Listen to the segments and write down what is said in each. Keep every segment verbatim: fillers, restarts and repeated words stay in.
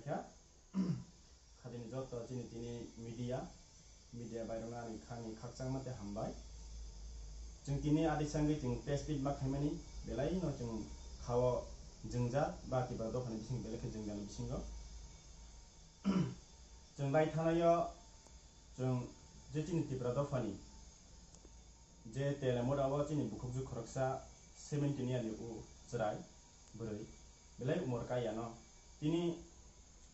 Kha, khadini joto chini tini media, media bairokno ani khani khakchangma tei hambai. Chwng tini adi sangwi chwng press meet ma khaimani, belai no chwng khao jwngjal ba Tipra dophani bising belai khe jwngjal ni bisingo. Chwng lai thanaio chwng je chini Tipra dophani je Telemura o chini bukhukjwk khoroksa seventeen year ni u chwrai bwrwi belai umor kaiya no tini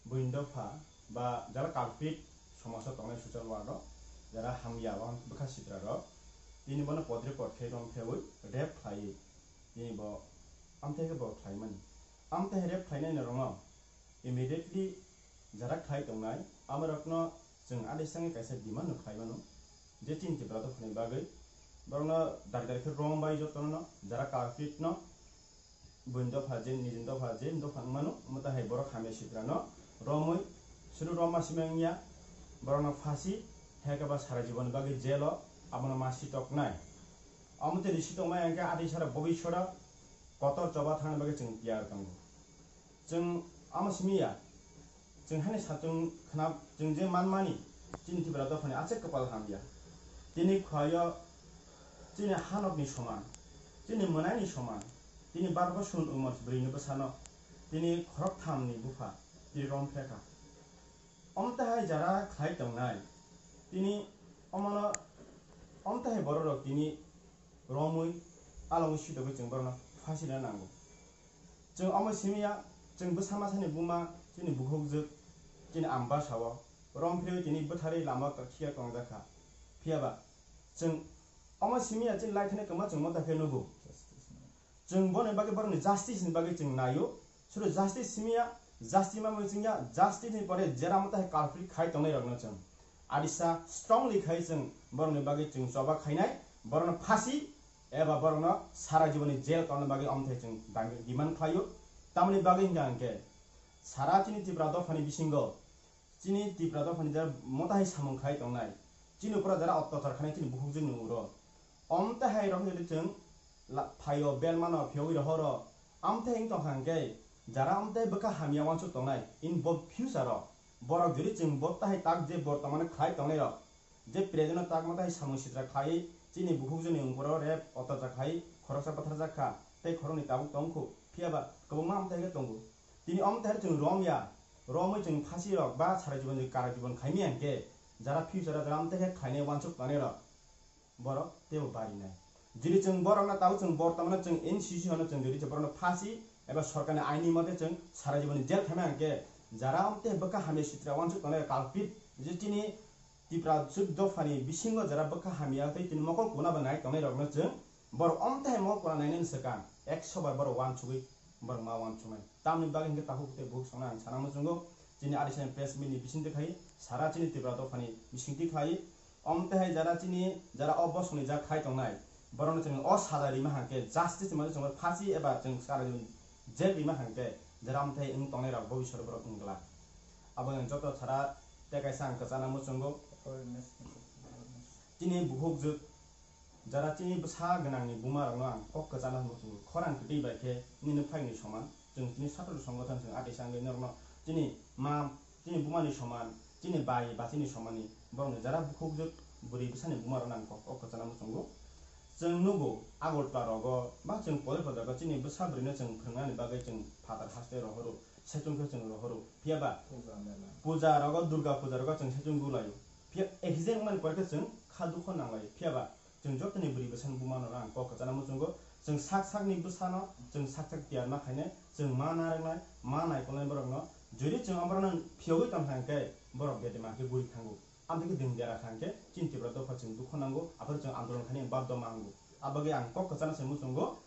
buini dopha ba jara culprit somoso tongnai social world o jara hamya o bwkha sitra rok tini bono podre pod khe rom khewi rape khlaiwi tini bo amthai khe bo khlaimani. Amthai rape khlainai ni rokno immediately jara khlai tongnai amorokno chwng adisangwi kaisa demand no khlai mano je chini Tipra dophani bagwi borokno dari dari khe rom bai jotono jara culprit no buini dopha je nijini dopha je dopha wngmano omo tahai borok hamya sitra no romwi suru rom ma simi wngya borokno phasi hekhe ba sara jiboni bagwi jail o abono ma sitoknai. Omo tini sitokmai hwnkhe adisara bobiswro kotor choba thangna bagwi chwng tiyar tongo. Chwng omo simi ya, chwng hani sa chwng khna chwng je manmani chini Tipra dophani aswk kwpal hamya. Tini khuaio chini hanokni soman, chini mwnaini soman, tini barbo sun umor bwrwini bwsano tini khoroktham ni bupha tini rom phekha. Omtahai jara khlai tongnai tini omono omtahai bororok tini romwi alongwi sitogwi chwng borokno phasina nango. Chwng omo simiya chwng bwsa masani buma chini bukhukjwk chini ambasao rom phirwi tini bwtharwi lama khiya tongjakha. Phiyaba chwng omo simiya chini laithani kwma chwng motha khe nugo. Chwng boni bagwi borokni justice ni bagwi chwng naio. Suru justice simiya, justice mamwi chwngya, justice ni pore jera motha hai culprit khai tongnai rokno chwng adisa strongly khai chwng borokni bagwi chwng choba khainai, borokno phasi eba borokno sara jiboni jail tongna bagwi amthai chwng dang-, demand khlaio. Tamoni bagwi hwnkha hwnkhe sara chini Tipra dophani bisingo chini Tipra dophani jara motha hai samung khai tongnai, chini upora jara ottachar khanai chini bukhukjwkni uro. Omtahai rok jodi chwng la-, phaio belmano phiyogwi rohoro, amthai wng tongkha hwnkhe jara amthai bwkha hamya uansuk tongnai in bo future o borok jodi chwng bo tahai tak je bortomano khlai tongnai rok je present o tak motha hai samung sitra khlai chini bukhukjwkni ungkuro rape ottachar khai khoroksa bwtharjak kha tei khoroknwi tabuk tongkhu phiyaba kwbangma amthai khe tongo. Tini omtahai chwng romya, romwi chwng phasi rok ba sara jibon kara jibon khaimya hwnkhe jara future o jara amthai khe khlainai uansuk tongnai rok. Borok teibo barinai. Jodi chwng borokno tao chwng bortomano chwng N C C hono chwng jodi chwng borokno phasi eba sorkarni aini mote chwng sara jiboni jail khaima hwnkhe jara amtei bwkha hamya sitra uansuk tongnai culprit je chini Tipra chwk dophani bisingo jara bwkha hamya tei tini mokol kuna bo nai tongnai rokno chwng borok amtei mokol kuna nainani swkang ekso bar borok uansugwi borok ma uansuknai. Tamni bagwi hwnkhe takhuk tei bukhuk songno ang sana muchungo chini adisani press meet ni bisingtwi khai sara chini Tipra dophani bisingtwi khai Omtehai jara chini jara o bosongni jak khai tongnai, borokno chwng o saja rima hwnkhe justice ni bagwi chwng phasi eba chwng sara jibon jail rima hwnkhe jara omtehai wng tongnai rok bobiswt borok wng glak. Abo wng joto sara tei kaisa ang kwchana muchungo. Chini bukhuk jwk jara chini bwsa gwnangni buma rokno ang kok kwchana muchungo. Khorang kwtwi bai khe nini phai ni soman chwng chini satro songothan chwng atisa wngwi norokno chini ma Chini bumani soman, chini bai ba chini somani borokni jara bukhukjwk bwrwi bwsani buma rok nang kok o kwchana muchungo. Chwng nugo Agartala rogo ba chwng pore pore jaga chini bwsa bwrwino chwng phwrwngnani bagwi chwng phatar haste rohoro, saichung khe chwng rohoro. Phiya ba puja mela, puja rogo, Durga puja rogo chwng saichung gulaio. Phiya exam wngmani pore khe chwng kha dukho nanglaio. Phiya ba Chwng jotoni bwrwi bwsani bumano ang kok kwchana muchungo. Chwng sak sakni bwsano chwng sak sak tiyar ma khainai, chwng ma narwknai, ma naikolnai borokno. Jodi chwng oborokno phiyogwi tong kha hwnkhe borok bedema khe guri thango. Amtwi khe ding dera kha hwnkhe chini Tipra dopha chwng dukho nango, aphuru chwng andolon khainai baddo ma wngo. Abagwi ang kok kwchana se muchungo.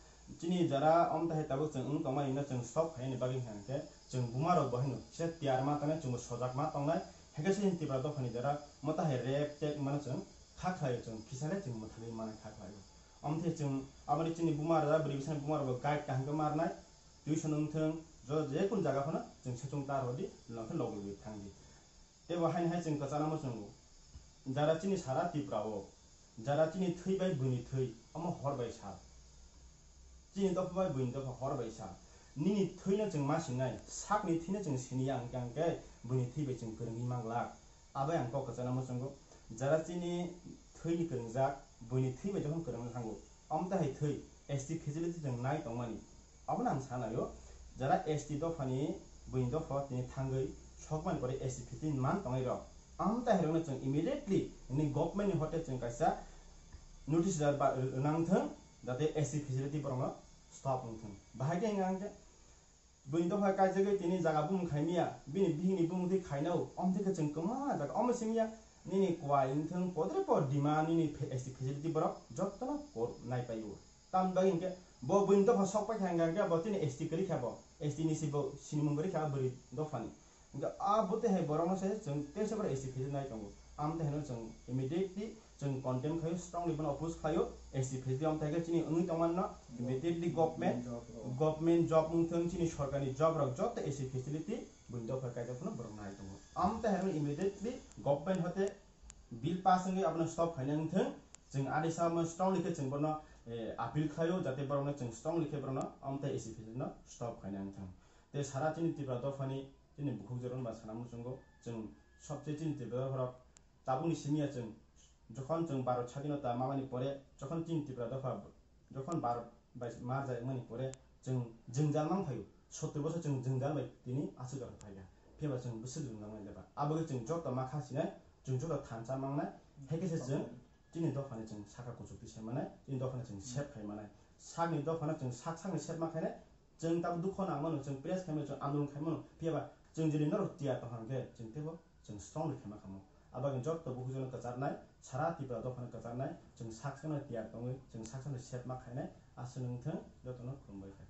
Chini jara omtahai tabuk chwng wng tongmani hwnna chwng stop khainani bagwi hwnkhe chwng buma rok bo haino kisa tiyar ma tongnai, chwngbo sojak ma tongnai. Hwnkhe chini Tipra dophani jara motahai rep tek mano chwng kha khlaio chwng, kisa le chwng mwthangwi manai kha khlaio. Omthe chwng aboni chini buma rok, bwrwi bwsani buma rok bo guide kaham khe ma rwnai, tuition wng thwng, jo je kun jaga phano chwng saichung ta rw di, lok khe lok logwi thang di. Tei bo haino hai chwng kwchana muchungo. Jara chini sara Tripura o, jara chini thwi bai buini thwi, omo hor bai sal. Chini dopha bai buini dopha hor bai sal. Nini thwino chwng ma sinai, sakni thwino chwng siniya hwnkhe, hwnkhe buini thwi bai chwng kwrwngwi manglak. Abai ang kok kwchana muchungo, jara chini thwini kwrwngjak, buini thwi bai jokhon kwrwngwi thango, omtahai thwi S T facility chwng nai tongmani. Abono ang sanaio, jara S T dophani buini dopha tini thangwi sokmani pore S T facility man tongnai rok, omtahai rokno chwng immediately nini government ni hote chwng kaisa notice rwnang thwng, jate S T facility borokno stop wng thwng. Bahai khe hwnka hwnkhe, buini dopha kaijagwi tini jaga bumung khaimya, bini bihikni bumung twi khainao, omtwi khe chwng kwma jaga omo simiya, nini kwai wng thwng, podre pod dima nini phe-, S T facility borok jotono court nai paio. Tamni bagwi hwnkhe bo buini dopha sok pai kha hwnka hwnkhe bo tini S T kwrwi kha bo, S T ni se bo sinimung kwrwi kha bwrwi dophani. Hwnkhe a bwtwi hai borokno se chwng tei se borok S T facility nai tongo. Amtwi haino chwng immediately chwng condemn khlaio, strongly bono oppose khlaio, S T facility amtwi khe chini wngwi tongmani no immediately government, government job wng thwng, chini sorkarni job rok joto S T facility buini dopha kaijak phano borok nai tongo. Amtwi haino immediately government hote bill pass wngwi abono stop khaina wng thwng, chwng adisa omo strongly khe chwng bono, eh, appeal khlaio, jate borokno chwng strongly khe borokno amtwi S T facility no stop khaina wng thwng. Tei sara chini Tripura dophani chini bukhuk jorong ba sana muchungo chwng sobse chini Tripura dopharok tabukni simiya chwng jokhon chwng Bharat sadhinota mamani pore jokhon chini Tripura dopha jokhon Bharat bai marjak mani pore chwng jwngjal mang phaio, sottur bosor chwng jwngjal bai tini aswk jora phaikha, phiya ba chwng bwswk jwngjal mang leba. Abo khe chwng joto ma kha sinai, chwng joto thansa mangnai, hai khe se chwng chini dophani chwng saka kuchuk twi se manai, chini dophani chwng sep khai manai, sakni dophano chwng sak sakni sep ma khainai, chwng tabuk dukho nang mano, chwng press khai mano, chwng andolon khai mano, phiya ba chwng jodi norok tiyar tong kha hwnkhe chwng teibo chwng strongly khaima khamu. Abagwi jotto bukhukjano kwcharnai, sara Tripura dophano kwcharnai, chwng sak sakno tiyar tongwi, chwng sak sakno sep ma khainai, aswk wng thwng, jotono khulumbai kha.